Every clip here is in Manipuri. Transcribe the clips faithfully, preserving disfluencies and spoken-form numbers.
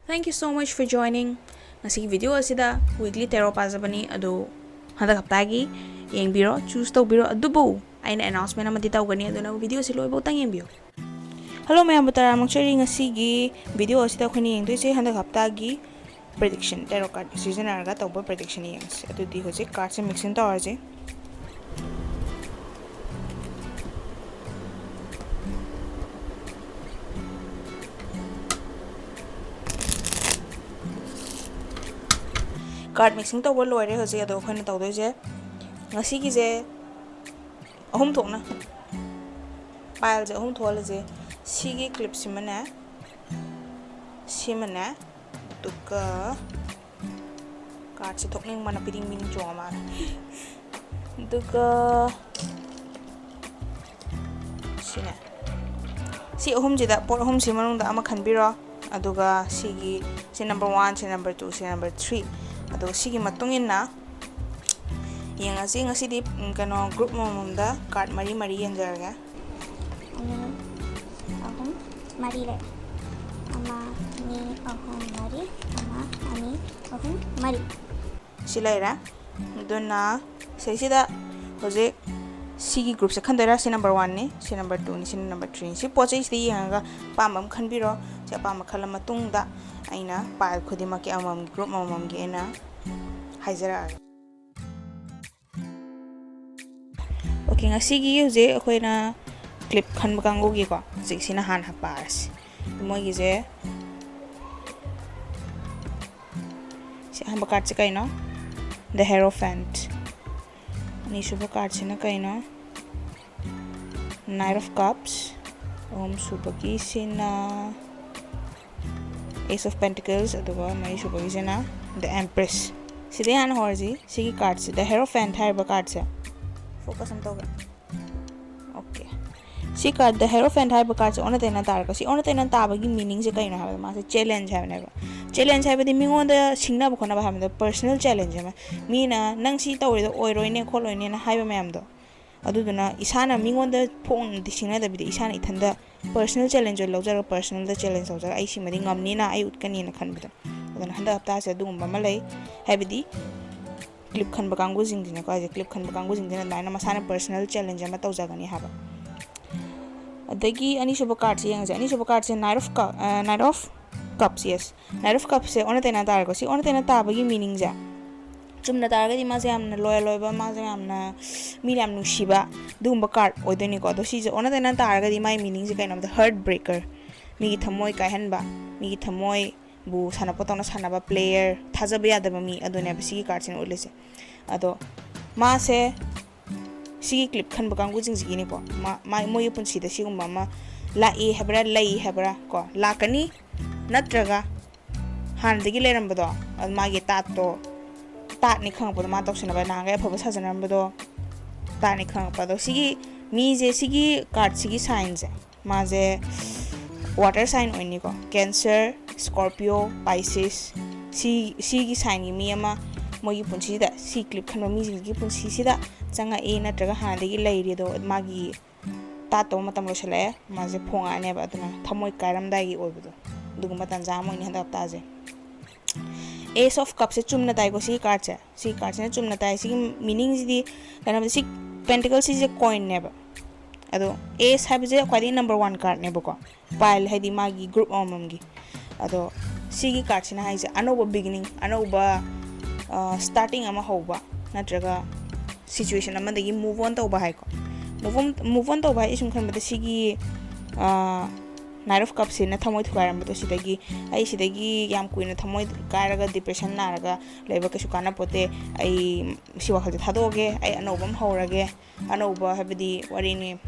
Thank you so much for joining. ꯉꯁꯤꯒꯤ video ꯑꯁꯤꯗ weekly tarot ꯄꯥꯖꯕꯅꯤ, ꯑꯗꯨ ꯍꯟꯗꯛ ꯍꯞꯇꯥꯒꯤ ꯌꯦꯡꯕꯤꯔꯣ, choose ꯇꯧꯕꯤꯔꯣ꯫ ꯑꯗꯨꯕꯨ ꯑꯩꯅ announcement ꯑꯃꯗꯤ ꯇꯧꯒꯅꯤ, ꯑꯗꯨꯅ video ꯑꯁꯤ ꯂꯣꯏꯐꯥꯎꯇꯪ ꯌꯦꯡꯕꯤꯌꯨ꯫ Hello ꯃꯌꯥꯝꯕꯨ ꯇꯔꯥꯃꯨꯛ ꯆꯩꯔꯤ꯫ ꯉꯁꯤꯒꯤ video ꯑꯁꯤꯗ ꯑꯩꯈꯣꯏꯅ ꯌꯦꯡꯗꯣꯏꯁꯦ ꯍꯟꯗꯛ ꯍꯞꯇꯥꯒꯤ prediction, tarot card ꯁꯤꯖꯤꯟꯅꯔꯒ ꯇꯧꯕ prediction ꯌꯦꯡꯁꯤ꯫ ꯑꯗꯨꯗꯤ ꯍꯧꯖꯤꯛ cardꯁꯦ mixing ꯇꯧꯔꯁꯤ꯫ Card mixing ꯇꯧꯕ ꯂꯣꯏꯔꯦ꯫ ꯍꯧꯖꯤꯛ ꯑꯗꯣ ꯑꯩꯈꯣꯏꯅ ꯇꯧꯗꯣꯏꯁꯦ, ꯉꯁꯤꯒꯤꯁꯦ ꯑꯍꯨꯝ ꯊꯣꯛꯅ, pileꯁꯦ ꯑꯍꯨꯝ ꯊꯣꯛꯍꯜꯂꯁꯦ꯫ ꯁꯤꯒꯤ clipꯁꯤꯃꯅꯦ, ꯁꯤꯃꯅꯦ, ꯑꯗꯨꯒ cardꯁꯦ ꯊꯣꯛꯅꯤꯡꯕꯅ ꯄꯤꯗꯤꯡ ꯄꯤꯗꯤꯡ ꯆꯣꯡꯉ ꯃꯥꯜꯂꯦ꯫ ꯑꯗꯨꯒ ꯁꯤꯅꯦ꯫ ꯁꯤ ꯑꯍꯨꯝꯁꯤꯗ, ꯄꯣꯠ ꯑꯍꯨꯝꯁꯤ ꯃꯅꯨꯡꯗ ꯑꯃ ꯈꯟꯕꯤꯔꯣ꯫ ꯑꯗꯨꯒ ꯁꯤꯒꯤ, ꯁꯤ number one, ꯁꯤ number two, ꯁꯤ number three꯫ ꯑꯗꯨꯒ ꯁꯤꯒꯤ ꯃꯇꯨꯡ ꯏꯟꯅ ꯌꯦꯡꯉꯁꯤ꯫ ꯉꯁꯤꯗꯤ, ꯎꯝ, ꯀꯩꯅꯣ, group ꯑꯃꯃꯝꯗ card ꯃꯔꯤ ꯃꯔꯤ ꯌꯦꯡꯖꯔꯒꯦ꯫ ꯑꯅꯤ, ꯑꯍꯨꯝ, ꯃꯔꯤ ꯂꯩ꯫ ꯑꯃ, ꯑꯅꯤ, ꯑꯍꯨꯝ, ꯃꯔꯤ꯫ ꯑꯃ, ꯑꯅꯤ, ꯑꯍꯨꯝ, ꯃꯔꯤ꯫ ꯁꯤ ꯂꯩꯔꯦ꯫ ꯑꯗꯨꯅ ꯁꯤꯁꯤꯗ ꯍꯧꯖꯤꯛ ꯁꯤꯒꯤ groupꯁꯦ ꯈꯟꯗꯣꯏꯔꯥ? ꯁꯤ number oneꯅꯤ, ꯁꯤ number twoꯅꯤ, ꯁꯤꯅ number threeꯅꯤ꯫ ꯁꯤ ꯄꯣꯠ ꯆꯩꯁꯤꯗ ꯌꯦꯡꯉꯒ ꯑꯄꯥꯝꯕ ꯑꯃ ꯈꯟꯕꯤꯔꯣ꯫ ꯁꯤ ꯑꯄꯥꯝꯕ ꯈꯜꯂ ꯃꯇꯨꯡꯗ ꯑꯩꯅ pile ꯈꯨꯗꯤꯡꯃꯛꯀꯤ ꯑꯃꯃꯝꯒꯤ, group ꯑꯃꯃꯝꯒꯤ ꯑꯩꯅ ꯍꯥꯏꯖꯔꯛꯑꯒꯦ꯫ Okay, ꯉꯁꯤꯒꯤ ꯍꯧꯖꯤꯛ ꯑꯩꯈꯣꯏꯅ clip ꯈꯟꯕ ꯀꯥꯡꯕꯨꯒꯤꯀꯣ, ꯍꯧꯖꯤꯛ ꯁꯤꯅ ꯍꯥꯟꯅ ꯄꯥꯔꯁꯤ꯫ ꯃꯣꯏꯒꯤꯁꯦ, ꯁꯤ ꯑꯍꯥꯟꯕ cardꯁꯦ ꯀꯩꯅꯣ? The Hierophant꯫ ꯑꯅꯤꯁꯨꯕ cardꯁꯤꯅ ꯀꯩꯅꯣ? Knight of Cups꯫ ꯑꯍꯨꯝꯁꯨꯕꯒꯤꯁꯤꯅ Ace of Pentacles, ꯑꯗꯨꯒ ꯃꯔꯤꯁꯨꯕꯒꯤꯁꯤꯅ The Empress꯫ ꯁꯤꯗꯩ ꯍꯥꯟꯅ ꯍꯧꯔꯁꯤ꯫ ꯁꯤꯒꯤ cardꯁꯦ, The Hierophant ꯍꯥꯏꯔꯤꯕ cardꯁꯦ, focus ꯑꯃ ꯇꯧꯒꯦ꯫ Okay, ꯁꯤ card, The Hierophant ꯍꯥꯏꯕ cardꯁꯦ ꯑꯣꯟꯅ ꯇꯩꯅ ꯇꯥꯔꯒ, ꯁꯤ ꯑꯣꯟꯅ ꯇꯩꯅ ꯇꯥꯕꯒꯤ meaningꯁꯦ ꯀꯩꯅꯣ ꯍꯥꯏꯕꯗ, ꯃꯥꯁꯦ challenge ꯍꯥꯏꯕꯅꯦꯕ꯫ Challenge ꯍꯥꯏꯕꯗꯤ ꯃꯤꯉꯣꯟꯗ ꯁꯤꯡꯅꯕ ꯈꯣꯠꯅꯕ ꯍꯥꯏꯕꯗ, personal challenge ꯑꯃ, ꯃꯤꯅ "ꯅꯪ ꯁꯤ ꯇꯧꯔꯤꯗꯣ ꯑꯣꯏꯔꯣꯏꯅꯦ ꯈꯣꯠꯂꯣꯏꯅꯦꯅ" ꯍꯥꯏꯕ ꯃꯌꯥꯝꯗꯣ, ꯑꯗꯨꯗꯨꯅ ꯏꯁꯥꯅ ꯃꯤꯉꯣꯟꯗ ꯐꯣꯡꯅꯗꯤ ꯁꯤꯡꯅꯗꯕꯤꯗ ꯏꯁꯥꯅ ꯏꯊꯟꯗ personal challenge ꯑꯣꯏꯅ ꯂꯧꯖꯔꯒ, personalꯗ challenge ꯇꯧꯖꯔꯒ, "ꯑꯩ ꯁꯤꯃꯗꯤ ꯉꯝꯅꯤꯅ, ꯑꯩ ꯎꯠꯀꯅꯤꯅ" ꯈꯟꯕꯗꯣ꯫ ꯑꯗꯨꯅ ꯍꯟꯗꯛ ꯍꯞꯇꯥꯁꯦ ꯑꯗꯨꯒꯨꯝꯕ ꯑꯃ ꯂꯩ꯫ ꯍꯥꯏꯕꯗꯤ clip ꯈꯟꯕ ꯀꯥꯡꯕꯨꯁꯤꯡꯁꯤꯅꯀꯣ, ꯍꯥꯏꯁꯦ, clip ꯈꯟꯕ ꯀꯥꯡꯕꯨꯁꯤꯡꯁꯤꯅ ꯑꯗꯨꯃꯥꯏꯅ ꯃꯁꯥꯅ personal challenge ꯑꯃ ꯇꯧꯖꯒꯅꯤ ꯍꯥꯏꯕ꯫ ꯑꯗꯒꯤ ꯑꯅꯤꯁꯨꯕ cardꯁꯦ ꯌꯦꯡꯉꯁꯦ꯫ ꯑꯅꯤꯁꯨꯕ cardꯁꯦ Knight of Cup, ꯑ, Knight of Cups, yes, Knight of Cupsꯁꯦ ꯑꯣꯟꯅ ꯇꯩꯅ ꯇꯥꯔꯦꯀꯣ꯫ ꯁꯤ ꯑꯣꯟꯅ ꯇꯩꯅ ꯇꯥꯕꯒꯤ meaningꯁꯦ, ꯆꯨꯝꯅ ꯇꯥꯔꯒꯗꯤ ꯃꯥꯁꯦ ꯌꯥꯝꯅ loyal ꯑꯣꯏꯕ, ꯃꯥꯁꯦ ꯌꯥꯝꯅ ꯃꯤꯅ ꯌꯥꯝ ꯅꯨꯡꯁꯤꯕ ꯑꯗꯨꯒꯨꯝꯕ card ꯑꯣꯏꯗꯣꯏꯅꯤꯀꯣ꯫ ꯑꯗꯣ ꯁꯤꯁꯦ ꯑꯣꯟꯅ ꯇꯩꯅ ꯇꯥꯔꯒꯗꯤ ꯃꯥꯒꯤ meaningꯁꯦ ꯀꯩꯅꯣ ꯍꯥꯏꯕꯗ heartbreaker, ꯃꯤꯒꯤ ꯊꯃꯣꯏ ꯀꯥꯏꯍꯟꯕ, ꯃꯤꯒꯤ ꯊꯃꯣꯏꯕꯨ ꯁꯥꯟꯅꯄꯣꯠꯇꯧꯅ ꯁꯥꯟꯅꯕ player, ꯊꯥꯖꯕ ꯌꯥꯗꯕ ꯃꯤ, ꯑꯗꯨꯅꯦꯕ ꯁꯤꯒꯤ cardꯁꯤꯅ ꯎꯠꯂꯤꯁꯦ꯫ ꯑꯗꯣ ꯃꯥꯁꯦ ꯁꯤꯒꯤ clip ꯈꯟꯕ ꯀꯥꯡꯕꯨꯁꯤꯡꯁꯤꯒꯤꯅꯤꯀꯣ, ꯃꯥ-, ꯃꯥ-, ꯃꯣꯏꯒꯤ ꯄꯨꯟꯁꯤꯗ ꯁꯤꯒꯨꯝꯕ ꯑꯃ ꯂꯥꯛꯏ ꯍꯥꯏꯕ꯭ꯔꯥ, ꯂꯩ ꯍꯥꯏꯕ꯭ꯔꯥ ꯀꯣ, ꯂꯥꯛꯀꯅꯤ, ꯅꯠꯇ꯭ꯔꯒ ꯍꯥꯟꯅꯗꯒꯤ ꯂꯩꯔꯝꯕꯗꯣ, ꯑꯗꯨ ꯃꯥꯒꯤ ꯇꯥꯠꯇꯣ, ꯇꯥꯠꯅꯤ ꯈꯪꯉꯛꯄꯗꯣ, ꯃꯥ ꯇꯧꯁꯤꯟꯅꯕ ꯅꯍꯥꯟꯈꯩ ꯑꯐꯕ ꯁꯥꯖꯅꯔꯝꯕꯗꯣ ꯇꯥꯠꯅꯤ ꯈꯪꯉꯛꯄ꯫ ꯑꯗꯣ ꯁꯤꯒꯤ ꯃꯤꯁꯦ, ꯁꯤꯒꯤ cardꯁꯤꯒꯤ signꯁꯦ, ꯃꯥꯁꯦ water sign ꯑꯣꯏꯅꯤꯀꯣ, Cancer, Scorpio, Pisces, ꯁꯤ, ꯁꯤꯒꯤ signꯒꯤ ꯃꯤ ꯑꯃ ꯃꯣꯏꯒꯤ ꯄꯨꯟꯁꯤꯁꯤꯗ, ꯁꯤ clip ꯈꯟꯕ ꯃꯤꯁꯤꯡꯁꯤꯒꯤ ꯄꯨꯟꯁꯤꯁꯤꯗ ꯆꯪꯉꯛꯏ, ꯅꯠꯇ꯭ꯔꯒ ꯍꯥꯟꯅꯗꯒꯤ ꯂꯩꯔꯤ, ꯑꯗꯣ ꯃꯥꯒꯤ ꯇꯥꯠꯇꯧꯕ ꯃꯇꯝ ꯂꯣꯏꯁꯤꯜꯂꯛꯑꯦ, ꯃꯥꯁꯦ ꯐꯣꯡꯉꯛꯑꯅꯦꯕ꯫ ꯑꯗꯨꯅ ꯊꯃꯣꯏ ꯀꯥꯏꯔꯝꯗꯥꯏꯒꯤ ꯑꯣꯏꯕꯗꯣ, ꯑꯗꯨꯒꯨꯝꯕ ꯇꯥꯟꯖꯥ ꯑꯃ ꯑꯣꯏꯅꯤ ꯍꯟꯗꯛ ꯍꯞꯇꯥꯁꯦ꯫ Ace of Cupꯁꯦ ꯆꯨꯝꯅ ꯇꯥꯏꯀꯣ ꯁꯤꯒꯤ cardꯁꯦ꯫ ꯁꯤꯒꯤ cardꯁꯤꯅ ꯆꯨꯝꯅ ꯇꯥꯏ꯫ ꯁꯤꯒꯤ meaningꯁꯤꯗꯤ ꯀꯩꯅꯣ ꯍꯥꯏꯕꯗ, ꯁꯤ Pentacleꯁꯤꯁꯦ coinꯅꯦꯕ꯫ ꯑꯗꯣ Ace ꯍꯥꯏꯕꯁꯦ ꯈ꯭ꯋꯥꯏꯗꯒꯤ number one cardꯅꯦꯕꯀꯣ, pile ꯍꯥꯏꯗꯤ ꯃꯥꯒꯤ group ꯑꯃꯃꯝꯒꯤ꯫ ꯑꯗꯣ ꯁꯤꯒꯤ cardꯁꯤꯅ ꯍꯥꯏꯁꯦ ꯑꯅꯧꯕ beginning, ꯑꯅꯧꯕ, ꯑ, starting ꯑꯃ ꯍꯧꯕ, ꯅꯠꯇ꯭ꯔꯒ situation ꯑꯃꯗꯒꯤ move on ꯇꯧꯕ ꯍꯥꯏꯀꯣ꯫ Move on, move on ꯇꯧꯕ ꯍꯥꯏ, ꯁꯨꯝ ꯈꯟꯕꯗ ꯁꯤꯒꯤ, ꯑ, Knight of Cupꯁꯤꯅ ꯊꯃꯣꯏ ꯊꯨꯒꯥꯏꯔꯝꯕꯗꯣ, ꯁꯤꯗꯒꯤ, "ꯑꯩ ꯁꯤꯗꯒꯤ ꯌꯥꯝ ꯀꯨꯏꯅ ꯊꯃꯣꯏ ꯀꯥꯏꯔꯒ depression ꯅꯥꯔꯒ ꯂꯩꯕ ꯀꯩꯁꯨ ꯀꯥꯟꯅꯄꯣꯠꯇꯦ, ꯑꯩ ꯁꯤ ꯋꯥꯈꯜꯁꯦ ꯊꯥꯗꯣꯛꯑꯒꯦ, ꯑꯩ ꯑꯅꯧꯕ ꯑꯃ ꯍꯧꯔꯒꯦ, ꯑꯅꯧꯕ ꯍꯥꯏꯕꯗꯤ ꯋꯥꯔꯤꯅꯤ,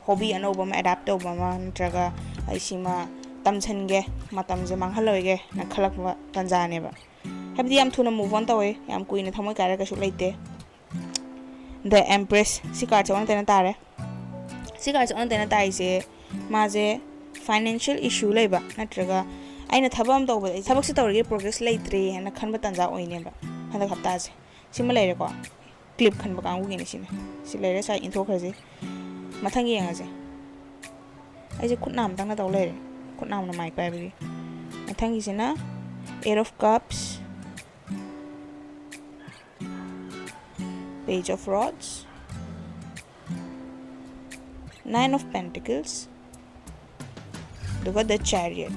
hobby ꯑꯅꯧꯕ ꯑꯃ adapt ꯇꯧꯕ ꯑꯃ, ꯅꯠꯇ꯭ꯔꯒ ꯑꯩ ꯁꯤꯃ ꯇꯝꯁꯟꯒꯦ, ꯃꯇꯝꯁꯦ ꯃꯥꯡꯍꯜꯂꯣꯏꯒꯦꯅ" ꯈꯜꯂꯛꯄ ꯇꯥꯟꯖꯥꯅꯦꯕ꯫ ꯍꯥꯏꯕꯗꯤ ꯌꯥꯝ ꯊꯨꯅ move on ꯇꯧꯋꯦ, ꯌꯥꯝ ꯀꯨꯏꯅ ꯊꯃꯣꯏ ꯀꯥꯏꯔꯒ ꯀꯩꯁꯨ ꯂꯩꯇꯦ꯫ The Empress, ꯁꯤ cardꯁꯦ ꯑꯣꯟꯅ ꯇꯩꯅ ꯇꯥꯔꯦ꯫ ꯁꯤ cardꯁꯦ ꯑꯣꯟꯅ ꯇꯩꯅ ꯇꯥꯔꯤꯁꯦ, ꯃꯥꯁꯦ financial issue ꯂꯩꯕ, ꯅꯠꯇ꯭ꯔꯒ "ꯑꯩꯅ ꯊꯕꯛ ꯑꯃ ꯇꯧꯕꯗ ꯑꯩ ꯊꯕꯛꯁꯦ ꯇꯧꯔꯤꯒꯦ, progress ꯂꯩꯇ꯭ꯔꯦ" ꯍꯥꯏꯅ ꯈꯟꯕ ꯇꯥꯟꯖꯥ ꯑꯣꯏꯅꯦꯕ ꯍꯟꯗꯛ ꯍꯞꯇꯥꯁꯦ꯫ ꯁꯤꯃ ꯂꯩꯔꯦꯀꯣ꯫ clip ꯈꯟꯕ ꯀꯥꯡꯕꯨꯒꯤꯅꯤ ꯁꯤꯅ꯫ ꯁꯤ ꯂꯩꯔꯦ, ꯁ꯭ꯋꯥꯏ ꯏꯟꯊꯣꯛꯈ꯭ꯔꯁꯤ꯫ ꯃꯊꯪꯒꯤ ꯌꯦꯡꯉꯁꯦ꯫ ꯑꯩꯁꯦ ꯈꯨꯠ ꯅꯥꯝꯇꯪꯅ ꯇꯧ ꯂꯩꯔꯦ, ꯈꯨꯠ ꯅꯥꯝꯅ ꯃꯥꯏꯛ ꯄꯥꯏꯕꯒꯤ꯫ ꯃꯊꯪꯒꯤꯁꯤꯅ Eight of Cups, Page of Rods, Nine of Pentacles, ꯑꯗꯨꯒ The Chariot꯫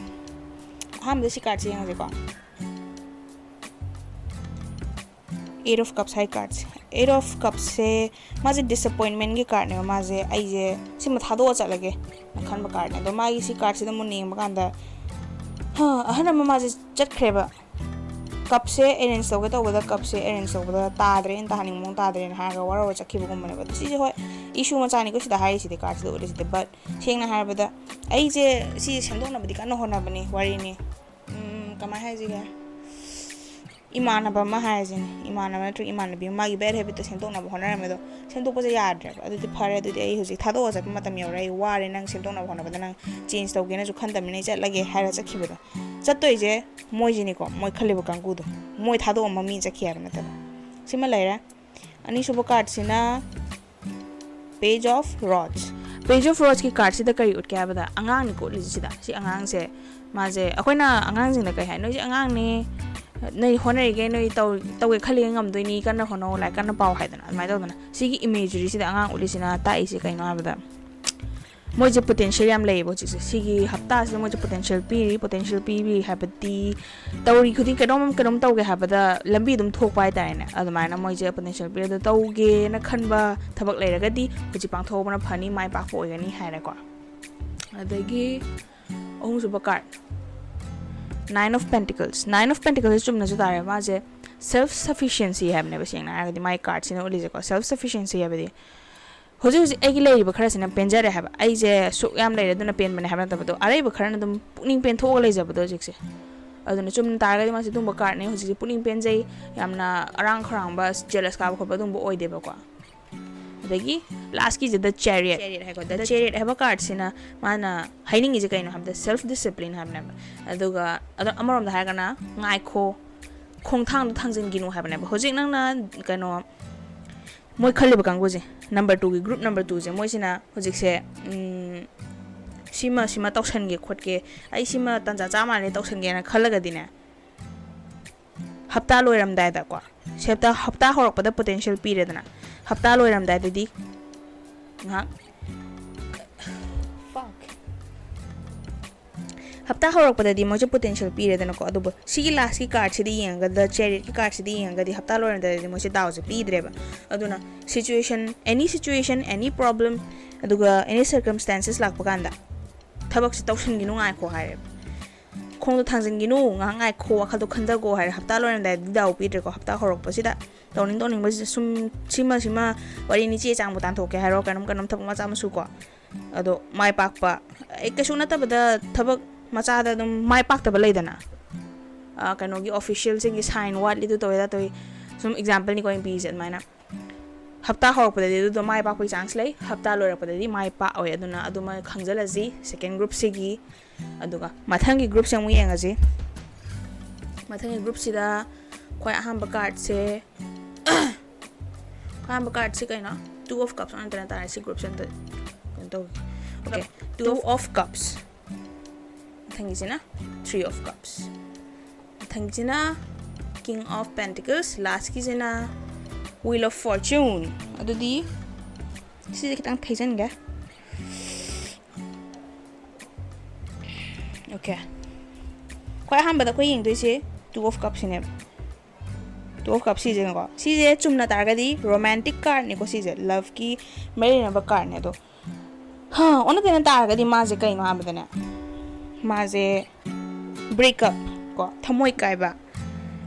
ꯑꯍꯥꯟꯕꯗ ꯁꯤ cardꯁꯦ ꯌꯦꯡꯉꯁꯦꯀꯣ꯫ Eight of Cups high cardꯁꯦ, Eight of Cupsꯁꯦ ꯃꯥꯁꯦ disappointmentꯀꯤ cardꯅꯦꯕ꯫ ꯃꯥꯁꯦ "ꯑꯩꯁꯦ ꯁꯤꯃ ꯊꯥꯗꯣꯛꯑ ꯆꯠꯂꯒꯦ" ꯅ ꯈꯟꯕ cardꯅꯦ꯫ ꯑꯗꯣ ꯃꯥꯒꯤ ꯁꯤ cardꯁꯤꯗ ꯃꯨꯟꯅ ꯌꯦꯡꯕ ꯀꯥꯟꯗ, ꯍꯥ, ꯑꯍꯟ ꯑꯃ ꯃꯥꯁꯦ ꯆꯠꯈ꯭ꯔꯦꯕ꯫ Cupꯁꯦ arrange ꯇꯧꯒꯦ ꯇꯧꯕꯗ, cupꯁꯦ arrange ꯇꯧꯕꯗ ꯇꯥꯗ꯭ꯔꯦ, ꯑꯩꯅ ꯇꯥꯍꯟꯅꯤꯡꯕ ꯃꯑꯣꯡ ꯇꯥꯗ꯭ꯔꯦꯅ ꯍꯥꯏꯔꯒ ꯋꯥꯔꯧꯔ ꯆꯠꯈꯤꯕꯒꯨꯝꯕꯅꯦꯕ꯫ ꯑꯗꯣ ꯁꯤꯁꯦ ꯍꯣꯏ, issue ꯃꯆꯥꯅꯤꯀꯣ ꯁꯤꯗ ꯍꯥꯏꯔꯤꯁꯤꯗꯤ, cardꯁꯤꯗ ꯎꯠꯂꯤꯁꯤꯗꯤ, but ꯁꯦꯡꯅ ꯍꯥꯏꯔꯕꯗ ꯑꯩꯁꯦ ꯁꯤ ꯁꯦꯝꯗꯣꯛꯅꯕꯗꯤ ꯀꯟꯅ ꯍꯣꯠꯅꯕꯅꯤ, ꯋꯥꯔꯤꯅꯤ꯫ ꯎꯝ, ꯀꯃꯥꯏ ꯍꯥꯏꯁꯤꯒꯦ? ꯏꯃꯥꯟꯅꯕ ꯑꯃ ꯍꯥꯏꯔꯁꯤꯅꯦ, ꯏꯃꯥꯟꯅꯕ ꯅꯠꯇ꯭ꯔꯒ ꯏꯃꯥꯟꯅꯕꯤ ꯑꯃ, ꯃꯥꯒꯤ bad habitꯇꯣ ꯁꯦꯝꯗꯣꯛꯅꯕ ꯍꯣꯠꯅꯔꯝꯃꯦ, ꯑꯗꯣ ꯁꯦꯝꯗꯣꯛꯄꯁꯦ ꯌꯥꯗ꯭ꯔꯦꯕ꯫ "ꯑꯗꯨꯗꯤ ꯐꯔꯦ, ꯑꯗꯨꯗꯤ ꯑꯩ ꯍꯧꯖꯤꯛ ꯊꯥꯗꯣꯛꯑ ꯆꯠꯄ ꯃꯇꯝ ꯌꯧꯔꯦ, ꯑꯩ ꯋꯥꯔꯦ, ꯅꯪ ꯁꯦꯝꯗꯣꯛꯅꯕ ꯍꯣꯠꯅꯕꯗ ꯅꯪ change ꯇꯧꯒꯦꯅꯁꯨ ꯈꯟꯗꯕꯅꯤꯅ ꯑꯩ ꯆꯠꯂꯒꯦ" ꯍꯥꯏꯔ ꯆꯠꯈꯤꯕꯗꯣ꯫ ꯆꯠꯇꯣꯏꯁꯦ ꯃꯣꯏꯁꯤꯅꯤꯀꯣ, ꯃꯣꯏ ꯈꯜꯂꯤꯕ ꯀꯥꯡꯕꯨꯗꯣ, ꯃꯣꯏ ꯊꯥꯗꯣꯛꯑꯝꯕ ꯃꯤ ꯆꯠꯈꯤ ꯍꯥꯏꯕ ꯅꯠꯇꯕ꯫ ꯁꯤꯃ ꯂꯩꯔꯦ꯫ ꯑꯅꯤꯁꯨꯕ cardꯁꯤꯅ Page of Rods꯫ Page of Rodsꯀꯤ cardꯁꯤꯗ ꯀꯔꯤ ꯎꯠꯀꯦ ꯍꯥꯏꯕꯗ, ꯑꯉꯥꯡꯅꯤꯀꯣ ꯎꯠꯂꯤꯁꯤ ꯁꯤꯗ꯫ ꯁꯤ ꯑꯉꯥꯡꯁꯦ, ꯃꯥꯁꯦ, ꯑꯩꯈꯣꯏꯅ ꯑꯉꯥꯡꯁꯤꯡꯗ ꯀꯩ ꯍꯥꯏ? "ꯅꯣꯏꯁꯦ ꯑꯉꯥꯡꯅꯦ, ꯅꯣꯏ ꯍꯣꯠꯅꯔꯤꯒꯦ, ꯅꯣꯏ ꯇꯧ-, ꯇꯧꯒꯦ ꯈꯜꯂꯤꯒꯦ ꯉꯝꯗꯣꯏꯅꯤ, ꯀꯟꯅ ꯍꯣꯠꯅꯧ, ꯂꯥꯏꯔꯤꯛ ꯀꯟꯅ ꯄꯥꯎ" ꯍꯥꯏꯗꯅ, ꯑꯗꯨꯃꯥꯏꯅ ꯇꯧꯗꯅ꯫ ꯁꯤꯒꯤ imageryꯁꯤꯗ ꯑꯉꯥꯡ ꯎꯠꯂꯤꯁꯤꯅ ꯇꯥꯛꯏꯁꯦ ꯀꯩꯅꯣ ꯍꯥꯏꯕꯗ, ꯃꯣꯏꯁꯦ potential ꯌꯥꯝ ꯂꯩꯌꯦꯕ ꯍꯧꯖꯤꯛꯁꯦ꯫ ꯁꯤꯒꯤ ꯍꯞꯇꯥꯁꯤꯗ ꯃꯣꯏꯁꯦ potential ꯄꯤꯔꯤ꯫ Potential ꯄꯤꯔꯤ ꯍꯥꯏꯕꯗꯤ ꯇꯧꯔꯤ ꯈꯨꯗꯤꯡ ꯀꯩꯅꯣꯝ ꯀꯩꯅꯣꯝ ꯇꯧꯒꯦ ꯍꯥꯏꯕꯗ ꯂꯝꯕꯤ ꯑꯗꯨꯝ ꯊꯣꯛꯄ ꯍꯥꯏꯇꯥꯔꯦꯅꯦ꯫ ꯑꯗꯨꯃꯥꯏꯅ ꯃꯣꯏꯁꯦ potential ꯄꯤꯔꯤ꯫ ꯑꯗꯨ ꯇꯧꯒꯦꯅ ꯈꯟꯕ ꯊꯕꯛ ꯂꯩꯔꯒꯗꯤ ꯍꯧꯖꯤꯛ ꯄꯥꯡꯊꯣꯛꯍꯧꯕꯅ ꯐꯅꯤ, ꯃꯥꯏ ꯄꯥꯛꯄ ꯑꯣꯏꯒꯅꯤ ꯍꯥꯏꯔꯦꯀꯣ꯫ ꯑꯗꯒꯤ ꯑꯍꯨꯝꯁꯨꯕ card, Nine of Pentacles꯫ Nine of Pentacles ꯆꯨꯝꯅꯁꯨ ꯇꯥꯔꯦ꯫ ꯃꯥꯁꯦ self sufficiency ꯍꯥꯏꯕꯅꯦꯕ, ꯁꯦꯡꯅ ꯍꯥꯏꯔꯒꯗꯤ ꯃꯥꯏ cardꯁꯤꯅ ꯎꯠꯂꯤꯁꯦꯀꯣ꯫ Self sufficiency ꯍꯥꯏꯕꯗꯤ ꯍꯧꯖꯤꯛ ꯍꯧꯖꯤꯛ ꯑꯩꯒꯤ ꯂꯩꯔꯤꯕ ꯈꯔꯁꯤꯅ ꯄꯦꯟꯖꯔꯦ ꯍꯥꯏꯕ, ꯑꯩꯁꯦ ꯁꯨꯛ ꯌꯥꯝ ꯂꯩꯔꯦ ꯑꯗꯨꯅ ꯄꯦꯟꯕꯅꯦ ꯍꯥꯏꯕ ꯅꯠꯇꯕꯗꯣ, ꯑꯔꯩꯕ ꯈꯔꯅ ꯑꯗꯨꯝ ꯄꯨꯛꯅꯤꯡ ꯄꯦꯟꯊꯣꯛꯑꯒ ꯂꯩꯖꯕꯗꯣ ꯍꯧꯖꯤꯛꯁꯦ꯫ ꯑꯗꯨꯅ ꯆꯨꯝꯅ ꯇꯥꯔꯒꯗꯤ ꯃꯥꯁꯦ ꯑꯗꯨꯝꯕ cardꯅꯦ꯫ ꯍꯧꯖꯤꯛꯁꯦ ꯄꯨꯛꯅꯤꯡ ꯄꯦꯟꯖꯩ, ꯌꯥꯝꯅ ꯑꯔꯥꯡ ꯈꯧꯔꯥꯡꯕ, jealous ꯀꯥꯕ ꯈꯣꯠꯄ ꯑꯗꯨꯝꯕ ꯑꯣꯏꯗꯦꯕꯀꯣ꯫ ꯑꯗꯒꯤ lastꯀꯤꯁꯤꯗ Chariot꯫ Chariot ꯍꯥꯏꯀꯣ꯫ The Chariot ꯍꯥꯏꯕ cardꯁꯤꯅ ꯃꯥꯅ ꯍꯥꯏꯅꯤꯡꯉꯤꯁꯦ ꯀꯩꯅꯣ ꯍꯥꯏꯕꯗ self discipline ꯍꯥꯏꯕꯅꯦꯕ꯫ ꯑꯗꯨꯒ ꯑꯗꯣ ꯑꯃꯔꯣꯝꯗ ꯍꯥꯏꯔꯒꯅ ꯉꯥꯏꯈꯣ, ꯈꯣꯡꯊꯥꯡꯗꯣ ꯊꯥꯡꯖꯤꯟꯈꯤꯅꯨ ꯍꯥꯏꯕꯅꯦꯕ꯫ ꯍꯧꯖꯤꯛ ꯅꯪꯅ ꯀꯩꯅꯣ ꯃꯣꯏ ꯈꯜꯂꯤꯕ ꯀꯥꯡꯕꯨꯁꯦ, ꯅꯝꯕꯔ ꯇꯨꯒꯤ ꯒ꯭ꯔꯨꯞ ꯅꯝꯕꯔ ꯇꯨꯁꯦ, ꯃꯣꯏꯁꯤꯅ ꯍꯧꯖꯤꯛꯁꯦ ꯁꯤꯃ ꯁꯤꯃ ꯇꯧꯁꯟꯒꯦ ꯈꯣꯠꯀꯦ, ꯑꯩ ꯁꯤꯃ ꯇꯟꯖꯥ ꯆꯥ ꯃꯥꯜꯂꯦ ꯇꯧꯁꯟꯒꯦꯅ ꯈꯜꯂꯒꯗꯤꯅꯦ, ꯍꯞꯇꯥ ꯂꯣꯏꯔꯝꯗꯥꯏꯗꯀꯣ, ꯁꯤ ꯍꯞꯇꯥ ꯍꯞꯇꯥ ꯍꯧꯔꯛꯄꯗ ꯄꯣꯇꯦꯟꯁꯤꯌꯦꯜ ꯄꯤꯔꯦꯗꯅ, ꯍꯞꯇꯥ ꯂꯣꯏꯔꯝꯗꯥꯏꯗꯗꯤ ꯉꯥꯏꯍꯥꯛ ꯍꯞꯇꯥ ꯍꯧꯔꯛꯄꯗꯗꯤ ꯃꯣꯏꯁꯦ ꯄꯣꯇꯦꯟꯁꯤꯌꯦꯜ ꯄꯤꯔꯦꯗꯅꯀꯣ, ꯑꯗꯨꯕꯨ ꯁꯤꯒꯤ ꯂꯥꯁꯀꯤ ꯀꯥꯔꯠꯁꯤꯗ ꯌꯦꯡꯉꯒ, ꯆꯦꯔꯤꯌꯠꯀꯤ ꯀꯥꯔꯠꯁꯤꯗ ꯌꯦꯡꯉꯒꯗꯤ ꯍꯞꯇꯥ ꯂꯣꯏꯔꯝꯗꯥꯏꯗꯗꯤ ꯃꯣꯏꯁꯦ ꯗꯥꯎꯁꯦ ꯄꯤꯗ꯭ꯔꯦꯕ꯫ ꯑꯗꯨꯅ ꯁꯤꯆꯨꯋꯦꯁꯟ, ꯑꯦꯅꯤ ꯁꯤꯆꯨꯋꯦꯁꯟ, ꯑꯦꯅꯤ ꯄ꯭ꯔꯣꯕ꯭ꯂꯦꯝ, ꯑꯗꯨꯒ ꯑꯦꯅꯤ ꯁꯔꯀꯝꯁꯇꯦꯟꯁꯦꯁ ꯂꯥꯛꯄ ꯀꯥꯟꯗ ꯊꯕꯛꯁꯦ ꯇꯧꯁꯤꯟꯈꯤꯅꯨ, ꯉꯥꯏꯈꯣ ꯍꯥꯏꯔꯦꯕ꯫ ꯈꯣꯡꯗꯣ ꯊꯥꯡꯖꯤꯟꯈꯤꯅꯨ, ꯉꯥꯏꯍꯥꯛ ꯉꯥꯏꯈꯣ, ꯋꯥꯈꯜꯗꯣ ꯈꯟꯊꯒꯣ ꯍꯥꯏꯔꯦ꯫ ꯍꯞꯇꯥ ꯂꯣꯏꯔꯝꯗꯥꯏꯗꯗꯤ ꯗꯥꯎ ꯄꯤꯗ꯭ꯔꯦꯀꯣ꯫ ꯍꯞꯇꯥ ꯍꯧꯔꯛꯄꯁꯤꯗ ꯇꯧꯅꯤꯡ ꯇꯧꯅꯤꯡꯕꯁꯤꯗ ꯁꯨꯝ ꯁꯤꯃ ꯁꯤꯃ ꯋꯥꯔꯤꯅꯤ, ꯆꯦ ꯆꯥꯡꯕꯨ ꯇꯥꯟꯊꯣꯛꯀꯦ ꯍꯥꯏꯔꯣ, ꯀꯩꯅꯣꯝ ꯀꯩꯅꯣꯝ ꯊꯕꯛ ꯃꯆꯥ ꯃꯁꯨ ꯀꯣ꯫ ꯑꯗꯣ ꯃꯥꯏ ꯄꯥꯛꯄ, ꯑꯩ ꯀꯩꯁꯨ ꯅꯠꯇꯕꯗ ꯊꯕꯛ ꯃꯆꯥꯗ ꯑꯗꯨꯝ ꯃꯥꯏ ꯄꯥꯛꯇꯕ ꯂꯩꯗꯅ, ꯑ, ꯀꯩꯅꯣꯒꯤ ꯑꯣꯐꯤꯁꯤꯌꯦꯜꯁꯤꯡꯒꯤ ꯁꯥꯏꯟ ꯋꯥꯠꯂꯤ, ꯑꯗꯨ ꯇꯧꯋꯦ, ꯑꯗꯥ ꯇꯧꯋꯤ, ꯁꯨꯝ ꯑꯦꯛꯖꯥꯝꯄꯜꯅꯤꯀꯣ ꯑꯩꯅ ꯄꯤꯔꯤꯁꯦ꯫ ꯑꯗꯨꯃꯥꯏꯅ ꯍꯞꯇꯥ ꯍꯧꯔꯛꯄꯗꯗꯤ ꯑꯗꯨꯗꯣ ꯃꯥꯏ ꯄꯥꯛꯄꯒꯤ ꯆꯥꯟꯁ ꯂꯩ, ꯍꯞꯇꯥ ꯂꯣꯏꯔꯛꯄꯗꯗꯤ ꯃꯥꯏ ꯄꯥꯛꯑꯣꯏ꯫ ꯑꯗꯨꯅ ꯑꯗꯨꯃ ꯈꯪꯖꯤꯜꯂꯁꯤ ꯁꯦꯀꯦꯟ ꯒ꯭ꯔꯨꯞꯁꯤꯒꯤ꯫ ꯑꯗꯨꯒ ꯃꯊꯪꯒꯤ ꯒ꯭ꯔꯨꯞꯁꯦ ꯑꯃꯨꯛ ꯌꯦꯡꯉꯁꯤ꯫ ꯃꯊꯪꯒꯤ ꯒ꯭ꯔꯨꯞꯁꯤꯗ ꯈ꯭ꯋꯥꯏ ꯑꯍꯥꯟꯕ ꯀꯥꯔꯠꯁꯦ, ꯑꯍꯥꯟꯕ ꯀꯥꯔꯠꯁꯤ ꯀꯩꯅꯣ? Two of Cups ꯑꯣꯟꯅ ꯇꯩꯅ ꯇꯥꯔꯦ꯫ ꯁꯤ ꯒ꯭ꯔꯨꯞꯁꯦ ꯑꯝꯇ ꯀꯩꯅꯣ ꯇꯧꯒꯦ꯫ Okay, Two of Cups꯫ ꯃꯊꯪꯒꯤꯁꯤꯅ Three of Cups꯫ ꯃꯊꯪꯒꯤꯁꯤꯅ King of Pentacles꯫ ꯂꯥꯁꯀꯤꯁꯤꯅ Wheel of Fortune꯫ ꯑꯗꯨꯗꯤ ꯁꯤꯁꯦ ꯈꯤꯇꯪ ꯊꯩꯖꯤꯟꯒꯦ꯫ Okay, ꯈ꯭ꯋꯥꯏ ꯑꯍꯥꯟꯕꯗ ꯑꯩꯈꯣꯏ ꯌꯦꯡꯗꯣꯏꯁꯦ Two of Cupꯁꯤꯅꯦꯕ꯫ Two of Cups ꯁꯤꯁꯦꯀꯣ, ꯁꯤꯁꯦ ꯆꯨꯝꯅ ꯇꯥꯔꯒꯗꯤ ꯔꯣꯃꯥꯟꯇꯤꯛ ꯀꯥꯔꯠꯅꯤꯀꯣ, ꯁꯤꯁꯦ ꯂꯚꯀꯤ ꯃꯔꯤ ꯂꯩꯅꯕ ꯀꯥꯔꯠꯅꯦ꯫ ꯑꯗꯣ, ꯍꯥ, ꯑꯣꯟꯅ ꯇꯩꯅ ꯇꯥꯔꯒꯗꯤ ꯃꯥꯁꯦ ꯀꯩꯅꯣ ꯍꯥꯏꯕꯗꯅꯦ, ꯃꯥꯁꯦ ꯕ꯭ꯔꯦꯛꯑꯞ ꯀꯣ, ꯊꯃꯣꯏ ꯀꯥꯏꯕ,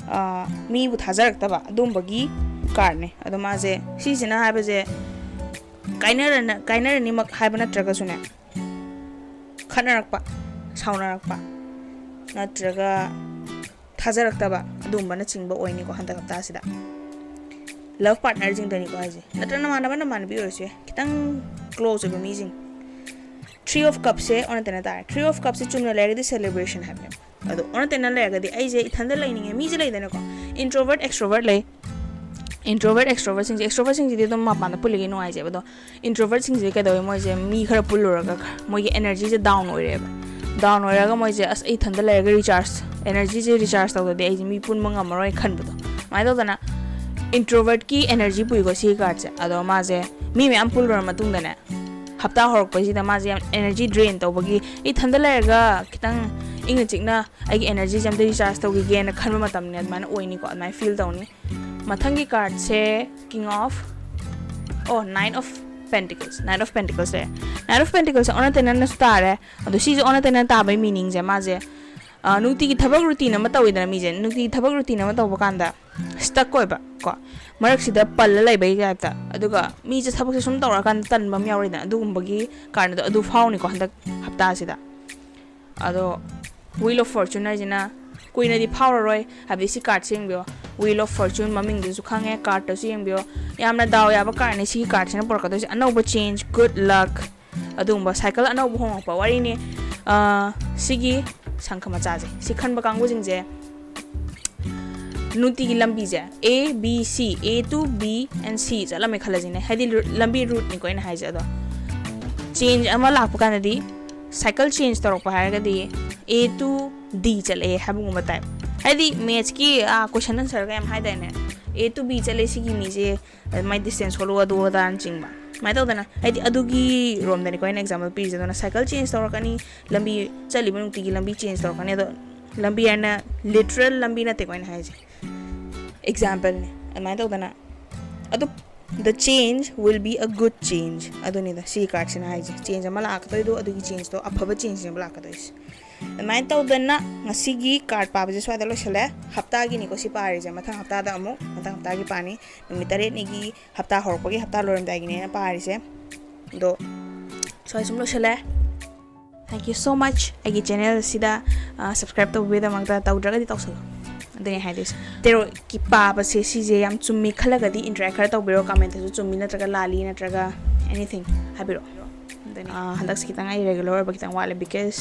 ꯑ, ꯃꯤꯕꯨ ꯊꯥꯖꯔꯛꯇꯕ ꯑꯗꯨꯝꯕꯒꯤ ꯀꯥꯔꯠꯅꯦ꯫ ꯑꯗꯣ ꯃꯥꯁꯦ ꯁꯤꯁꯤꯅ ꯍꯥꯏꯕꯁꯦ ꯀꯥꯏꯅꯔꯅ-, ꯀꯥꯏꯅꯔꯅꯤꯃꯛ ꯍꯥꯏꯕ ꯅꯠꯇ꯭ꯔꯒꯁꯨꯅꯦ, ꯈꯠꯅꯔꯛꯄ, ꯁꯥꯎꯅꯔꯛꯄ, ꯅꯠꯇ꯭ꯔꯒ ꯊꯥꯖꯔꯛꯇꯕ ꯑꯗꯨꯒꯨꯝꯕꯅꯆꯤꯡꯕ ꯑꯣꯏꯅꯤꯀꯣ ꯍꯟꯗꯛ ꯍꯞꯇꯥꯁꯤꯗ꯫ ꯂꯚ ꯄꯥꯔꯠꯅꯔꯁꯤꯡꯗꯅꯤꯀꯣ ꯍꯥꯏꯁꯦ, ꯅꯠꯇ꯭ꯔꯒ ꯅꯃꯥꯟꯅꯕ ꯅꯃꯥꯟꯅꯕꯤ ꯑꯣꯏꯔꯁꯨ ꯌꯥꯏ, ꯈꯤꯇꯪ ꯀ꯭ꯂꯣꯖ ꯑꯣꯏꯕ ꯃꯤꯁꯤꯡ꯫ Three of Cupꯁꯦ ꯑꯣꯟꯅ ꯇꯩꯅ ꯇꯥꯔꯦ꯫ Three of Cupꯁꯦ ꯆꯨꯝꯅ ꯂꯩꯔꯒꯗꯤ ꯁꯦꯂꯦꯕ꯭ꯔꯦꯁꯟ ꯍꯥꯏꯕꯅꯦꯕ꯫ ꯑꯗꯣ ꯑꯣꯟꯅ ꯇꯩꯅ ꯂꯩꯔꯒꯗꯤ ꯑꯩꯁꯦ ꯏꯊꯟꯗ ꯂꯩꯅꯤꯡꯉꯦ, ꯃꯤꯁꯦ ꯂꯩꯗꯅꯀꯣ, introvert, extrovert ꯂꯩ꯫ Introvert extrovertꯁꯤꯡꯁꯦ, extrovertꯁꯤꯡꯁꯤꯗꯤ ꯑꯗꯨꯝ ꯃꯄꯥꯟꯗ ꯄꯨꯜꯂꯤꯒꯦ ꯅꯨꯡꯉꯥꯏꯖꯩꯕ, ꯑꯗꯣ introvertꯁꯤꯡꯁꯤꯗꯤ ꯀꯩꯗꯧꯋꯤ? ꯃꯣꯏꯁꯦ ꯃꯤ ꯈꯔ ꯄꯨꯜꯂꯨꯔꯒ ꯃꯣꯏꯒꯤ energyꯁꯦ down ꯑꯣꯏꯔꯦꯕ꯫ Down ꯑꯣꯏꯔꯒ ꯃꯣꯏꯁꯦ "ꯑꯁ, ꯑꯩ ꯏꯊꯟꯗ ꯂꯩꯔꯒ recharge, energyꯁꯦ recharge ꯇꯧꯗꯗꯤ ꯑꯩꯁꯦ ꯃꯤ ꯄꯨꯟꯕ ꯉꯝꯃꯔꯣꯏ" ꯈꯟꯕꯗꯣ, ꯑꯗꯨꯃꯥꯏꯅ ꯇꯧꯗꯅ introvertꯀꯤ energy ꯄꯨꯏꯀꯣ ꯁꯤꯒꯤ cardꯁꯦ꯫ ꯑꯗꯣ ꯃꯥꯁꯦ ꯃꯤ ꯃꯌꯥꯝ ꯄꯨꯜꯂꯨꯔ ꯃꯇꯨꯡꯗꯅꯦ, ꯍꯞꯇꯥ ꯍꯧꯔꯛꯄꯁꯤꯗ ꯃꯥꯁꯦ ꯌꯥꯝ energy drain ꯇꯧꯕꯒꯤ, "ꯏꯊꯟꯗ ꯂꯩꯔꯒ ꯈꯤꯇꯪ ꯏꯪꯅ ꯆꯤꯛꯅ ꯑꯩꯒꯤ energyꯁꯦ ꯑꯝꯇ recharge ꯇꯧꯈꯤꯒꯦꯅ" ꯈꯟꯕ ꯃꯇꯝꯅꯦ, ꯑꯗꯨꯃꯥꯏꯅ ꯑꯣꯏꯅꯤꯀꯣ, ꯑꯗꯨꯃꯥꯏꯅ feel ꯇꯧꯅꯤ꯫ ꯃꯊꯪꯒꯤ cardꯁꯦ King of, oh, Nine of Pentacles, Nine of Pentacles ꯂꯩꯔꯦ꯫ Nine of Pentaclesꯁꯦ ꯑꯣꯟꯅ ꯇꯩꯅꯅꯁꯨ ꯇꯥꯔꯦ꯫ ꯑꯗꯣ ꯁꯤꯁꯦ ꯑꯣꯟꯅ ꯇꯩꯅꯅ ꯇꯥꯕꯒꯤ meaningꯁꯦ, ꯃꯥꯁꯦ ꯑ, ꯅꯨꯡꯇꯤꯒꯤ ꯊꯕꯛ routine ꯑꯃ ꯇꯧꯋꯤꯗꯅ, ꯃꯤꯁꯦ ꯅꯨꯡꯇꯤꯒꯤ ꯊꯕꯛ routine ꯑꯃ ꯇꯧꯕ ꯀꯥꯟꯗ stuck ꯑꯣꯏꯕ ꯀꯣ, ꯃꯔꯛꯁꯤꯗ ꯄꯜꯂ ꯂꯩꯕꯒꯤ typeꯇ, ꯑꯗꯨꯒ ꯃꯤꯁꯦ ꯊꯕꯛꯁꯦ ꯁꯨꯝ ꯇꯧꯔꯀꯥꯟꯗ ꯇꯟꯕ ꯑꯃ ꯌꯥꯎꯔꯤꯗꯅ, ꯑꯗꯨꯒꯨꯝꯕꯒꯤ cardꯅꯦ ꯑꯗꯣ, ꯑꯗꯨ ꯐꯥꯎꯅꯤꯀꯣ ꯍꯟꯗꯛ ꯍꯞꯇꯥꯁꯤꯗ꯫ ꯑꯗꯣ Wheel of Fortune ꯍꯥꯏꯁꯤꯅ ꯀꯨꯏꯅꯗꯤ ꯐꯥꯎꯔꯔꯣꯏ, ꯍꯥꯏꯕꯗꯤ ꯁꯤ cardꯁꯦ ꯌꯦꯡꯕꯤꯌꯣ, Wheel of Fortune ꯃꯃꯤꯡꯗꯨꯁꯨ ꯈꯪꯉꯦ, cardꯇꯁꯨ ꯌꯦꯡꯕꯤꯌꯣ, ꯌꯥꯝꯅ ꯗꯥꯎ ꯌꯥꯕ cardꯅꯦ ꯁꯤꯒꯤ cardꯁꯤꯅ ꯄꯨꯔꯛꯀꯗꯣꯏꯁꯦ, ꯑꯅꯧꯕ change, good luck, ꯑꯗꯨꯒꯨꯝꯕ cycle ꯑꯅꯧꯕ ꯍꯣꯡꯉꯛꯄ ꯋꯥꯔꯤꯅꯤ꯫ ꯑ, ꯁꯤꯒꯤ ꯁꯪꯈ ꯃꯆꯥꯁꯦ, ꯁꯤ ꯈꯟꯕ ꯀꯥꯡꯕꯨꯁꯤꯡꯁꯦ ꯅꯨꯡꯇꯤꯒꯤ ꯂꯝꯕꯤꯁꯦ A B C, A to B and C ꯆꯠꯂꯝꯃꯦ ꯈꯜꯂꯁꯤꯅꯦ, ꯍꯥꯏꯗꯤ ꯔꯨ-, ꯂꯝꯕꯤ routeꯅꯤꯀꯣ ꯑꯩꯅ ꯍꯥꯏꯁꯦ꯫ ꯑꯗꯣ change ꯑꯃ ꯂꯥꯛꯄ ꯀꯥꯟꯗꯗꯤ, cycle change ꯇꯧꯔꯛꯄ ꯍꯥꯏꯔꯒꯗꯤ A to D ꯆꯠꯂꯛꯑꯦ ꯍꯥꯏꯕꯒꯨꯝꯕ type, ꯍꯥꯏꯗꯤ mathsꯀꯤ, ꯑ, question answerꯒ ꯌꯥꯝ ꯍꯥꯏꯗꯥꯏꯅꯦ, A to B ꯆꯠꯂꯦ ꯁꯤꯒꯤ ꯃꯤꯁꯦ, ꯃꯥꯏ distance ꯍꯣꯠꯂꯨ ꯑꯗꯨ ꯑꯗꯥꯅ ꯆꯤꯡꯕ, ꯑꯗꯨꯃꯥꯏꯅ ꯇꯧꯗꯅ, ꯍꯥꯏꯗꯤ ꯑꯗꯨꯒꯤ ꯔꯣꯝꯗꯅꯤꯀꯣ ꯑꯩꯅ example ꯄꯤꯔꯤꯁꯦ꯫ ꯑꯗꯨꯅ cycle change ꯇꯧꯔꯛꯀꯅꯤ, ꯂꯝꯕꯤ ꯆꯠꯂꯤꯕ ꯅꯨꯡꯇꯤꯒꯤ ꯂꯝꯕꯤ change ꯇꯧꯔꯛꯀꯅꯤ꯫ ꯑꯗꯣ ꯂꯝꯕꯤ ꯍꯥꯏꯅ literal ꯂꯝꯕꯤ ꯅꯠꯇꯦꯀꯣ ꯑꯩꯅ ꯍꯥꯏꯁꯦ, exampleꯅꯦ꯫ ꯑꯗꯨꯃꯥꯏꯅ ꯇꯧꯗꯅ, ꯑꯗꯣ the change will be a good change, ꯑꯗꯨꯅꯤꯗ ꯁꯤꯒꯤ cardꯁꯤꯅ ꯍꯥꯏꯁꯦ꯫ Change ꯑꯃ ꯂꯥꯛꯀꯗꯣꯏꯗꯣ, ꯑꯗꯨꯒꯤ changeꯇꯣ, ꯑꯐꯕ changeꯅꯦꯕ ꯂꯥꯛꯀꯗꯣꯏꯁꯦ꯫ ꯑꯗꯨꯃꯥꯏꯅ ꯇꯧꯗꯅ ꯉꯁꯤꯒꯤ card ꯄꯥꯕꯁꯦ ꯁ꯭ꯋꯥꯏꯗ ꯂꯣꯏꯁꯤꯜꯂꯦ꯫ ꯍꯞꯇꯥꯒꯤꯅꯤꯀꯣ ꯁꯤ ꯄꯥꯔꯤꯁꯦ, ꯃꯊꯪ ꯍꯞꯇꯥꯗ ꯑꯃꯨꯛ, ꯃꯊꯪ ꯍꯞꯇꯥꯒꯤ ꯄꯥꯅꯤ꯫ ꯅꯨꯃꯤꯠ ꯇꯔꯦꯠꯅꯤꯒꯤ, ꯍꯞꯇꯥ ꯍꯧꯔꯛꯄꯒꯤ ꯍꯞꯇꯥ ꯂꯣꯏꯔꯝꯗꯥꯏꯒꯤꯅꯦꯅ ꯄꯥꯔꯤꯁꯦ꯫ ꯑꯗꯣ ꯁ꯭ꯋꯥꯏ ꯁꯨꯝ ꯂꯣꯏꯁꯤꯜꯂꯦ꯫ Thank you so much ꯑꯩꯒꯤ channelꯁꯤꯗ, ꯑ, subscribe ꯇꯧꯕꯤꯕꯒꯤꯗꯃꯛꯇ꯫ ꯇꯧꯗ꯭ꯔꯒꯗꯤ ꯇꯧꯁꯜꯂꯣ, ꯑꯗꯨꯅꯦ ꯍꯥꯏꯗꯣꯏꯁꯦ꯫ Tarotꯀꯤ ꯄꯥꯕꯁꯦ ꯁꯤꯁꯦ ꯌꯥꯝ ꯆꯨꯝꯃꯤ ꯈꯜꯂꯒꯗꯤ interact ꯈꯔ ꯇꯧꯕꯤꯔꯣ, commentꯇꯁꯨ ꯆꯨꯝꯃꯤ ꯅꯠꯇ꯭ꯔꯒ ꯂꯥꯜꯂꯤ ꯅꯠꯇ꯭ꯔꯒ anything ꯍꯥꯏꯕꯤꯔꯛꯑꯣ꯫ ꯑꯗꯨꯅꯦ, ꯑ, ꯍꯟꯗꯛꯁꯦ ꯈꯤꯇꯪ ꯑꯩ regular ꯑꯣꯏꯕ ꯈꯤꯇꯪ ꯋꯥꯠꯂꯦ, because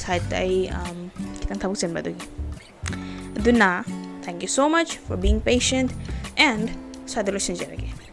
sideꯇ ꯑꯩ, um, ꯈꯤꯇꯪ ꯊꯕꯛ ꯆꯤꯟꯕ ꯑꯗꯨꯒꯤ꯫ ꯑꯗꯨꯅ, thank you so much for being patient and ꯁ꯭ꯋꯥꯏꯗ ꯂꯣꯏꯁꯤꯟꯖꯔꯒꯦ꯫